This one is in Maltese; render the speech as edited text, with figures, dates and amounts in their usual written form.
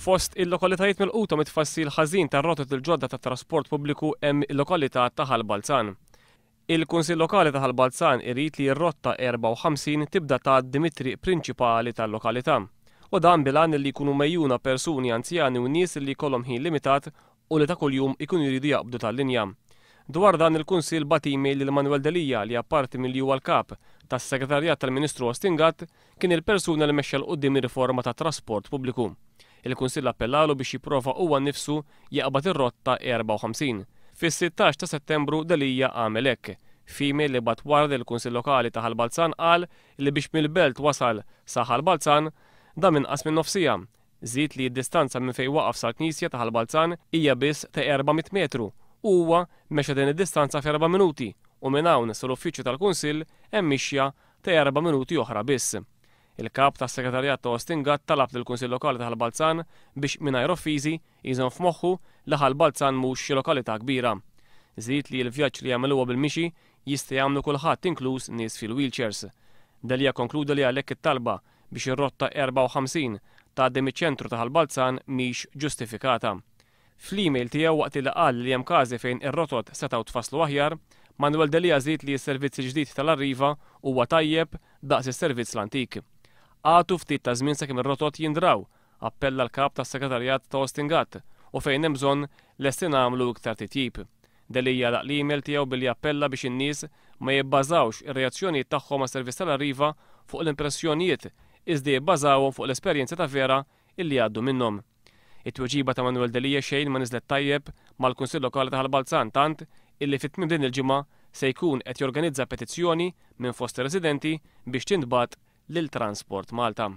Fost il-lokalitajiet milquta mit-tfassil ħażin tar-rotot il-ġodda tat-trasport pubbliku hemm il-lokalità ta' Ħal Balzan. Il-Kunsill Lokali ta' Ħal Balzan irid li r-rotta 54 tibda tgħaddi mit-triq prinċipali tal-lokalità. U dan bil-għan li jkunu megħjuna persuni anzjani u nies li jkollhom ħin limitat u li ta' kuljum ikunu jridu jaqbdu tal-linja. Dwar dan il-Kunsill bagħat email lil Manuel Delia li apparti milli huwa l-Kap tas-Segretarjat tal-Ministru Austin Gatt kien il-persuna li mexxa 'l quddiem ir-riforma tat-trasport pubbliku. Il-Kunsill appellalu biex jipprova huwa nnifsu jaqbad ir-rotta 54. Fis-16 ta' Settembru Delia għamel hekk. F'email li bagħat wara lill-Kunsill Lokali ta' Ħal Balzan qal li biex mill-Belt wasal sa Ħal Balzan dam inqas minn nofs siegħa. Żied li d-distanza minn fejn waqaf sal-knisja ta' Ħal Balzan hija biss ta' 400 metru u huwa mexa din id-distanza f'erba' minuti u minn hawn sal-uffiċċju tal-Kunsill hemm mixja ta' erba' minuti oħra biss. Il-Kap tas-Segretarjat ta' Austin Gatt talab lill-Kunsill Lokali ta' Ħal Balzan biex mingħajr offiżi jżomm f'moħħu li Ħal Balzan mhux xi lokalità kbira. Żied li l-vjaġġ li jagħmel huwa bil-mixi jista' jagħmlu kulħadd inkluż nies fil-wheelchairs. Delia kkonkluda li għalhekk it-talba biex ir-rotta 54 tgħaddi miċ-ċentru ta' Ħal Balzan mhix ġustifikata. Fl-email tiegħu waqt li qal li hemm każi fejn ir-rotot setgħu tfasslu aħjar, Manuel Delia żied li s-servizz il-ġdid tal-Arriva huwa tajjeb daqs is-servizz l-antik. Agħtu ftit ta' żmien sakemm ir-rotot jindraw, appella l-Kap tas-Segretarjat ta' Austin Gatt, u fejn hemm bżonn lesti nagħmlu iktar titjib. Delia għalaq l-email tiegħu billi appella biex in-nies ma jibbażawx ir-reazzjonijiet tagħhom għas-servizz tal-Arriva fuq l-impressjonijiet iżda jibbażawhom fuq l-esperjenza ta' vera illi jgħaddu minnhom. It-tweġiba ta' Manuel Delia xejn ma niżlet tajjeb mal-Kunsill Lokali ta' Ħal Balzan tant illi fi tmiem din il-ġimgħa se jkun qed jorganizza petizzjoni minn fost ir-residenti biex tintbagħat lil Transport Malta.